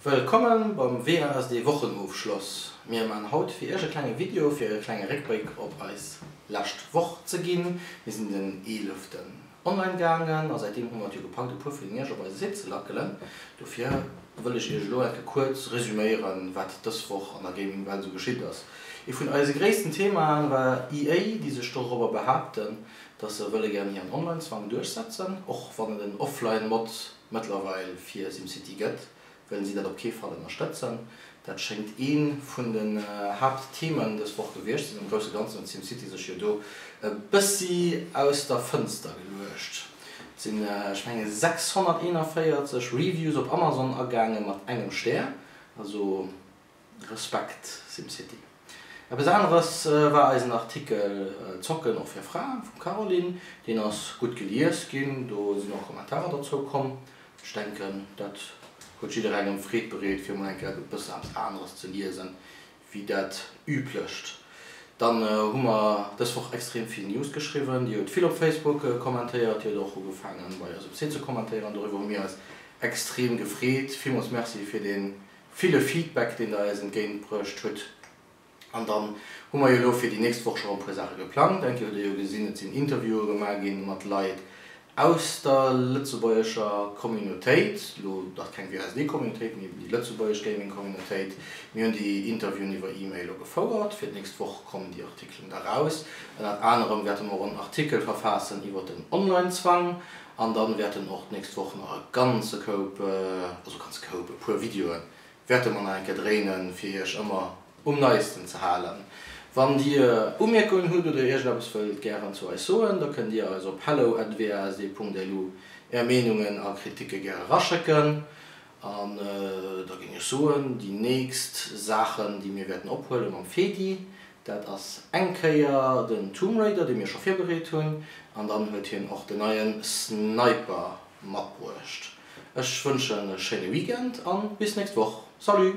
Wëllkommen beim WASD Wochenofschloss. Mir man haut fir iech e klenge Video fir e klenge Réckbléck op eis lescht Woch ze ginn. Mir sinn den 11 online gaangen a säitdeem hu mer et jo gepackt e puer vun iech op eise Site ze lackelen. Dofir wëll ech iech elo eng Kéier kuerz resuméieren wat dës Woch an der Gaming Welt esou geschitt ass. Ee vun eise gréissten Themaen war EA déi sech dorobber behaapten dass se wëlle gären hiren Online-Zwang duerchsetzen, och wann et en Offline-Mod mëttlerweil fir SimCity gëtt, wëllen si dat op kee Fall ënnerstëtzen. Dat schéngt ee vun den Haaptthemen dës Woch gewiescht ze sinn. Am grousse Ganzen huet SimCity sech jo do e bëssi aus der Fënster geluecht. Et sinn, ech menge 641 Reviews op Amazon agaange mat engem Stär, also Respekt SimCity. Eppes aneres war eisen Artikel Zocken och fir Fraen vum Caroline. Deen ass gutt gelies ginn, do sinn och Kommentarer dozou komm. Ech denken dat huet jidderengem Freed bereet fir mol eng Kéier e bëssen eppes aneres ze liesen wéi dat üblecht. Dann hu mer dës Woch extrem vill News geschriwwen. Dir hutt vill op Facebook kommentéiert, dir hutt och ugefaangen bei eis um Site ze kommentéieren. Doriwwer hu mir eis extrem gefreet. Villmools Merci fir dee ville Feedback deen der eis entgéint bruecht hutt. An dann hu mer jo elo fir déi nächst Woch scho e puer Saache geplangt. Eng Kéier hutt der jo gesinn, et sinn Interviewe gemaach gi mat Leit aus der lëtzebuergescher Communautéit, elo nach keng WASD-Communautéit, mee déi lëtzebuergesch Gaming-Communautéit. Mir hunn déi Interviewen iwwer E-Mail elo gefouert. Fir d'nächst Woch kommen déi Artikelen da raus. Ënnert anerem wäerte mer och en Artikel verfaassen iwwer den Online-Zwang. An dann wäerten och d'nächst Woch nach e ganze Koup, also ganze Koup, e puer Videoen wäerte mer nach eng Kéier dréinen, fir iech ëmmer um Neisten ze halen. Wann dir Umierkungen hutt oder iergendeppes wëllt gären zu eis soen, da kënnt dir eis op hello@wasd.lu är Meenungen a Kritike gäre raschécken. An da géing ech soen, déi nächst Saachen, déi mir wäerten ophuele mam Fedi, dat ass eng Kéier den Tomb Raider, dee mir scho virbereet hunn, an dann huet hien och den neie Sniper matbruecht. Ech wënschen e schéine Weekend an bis nächst Woch. Salut!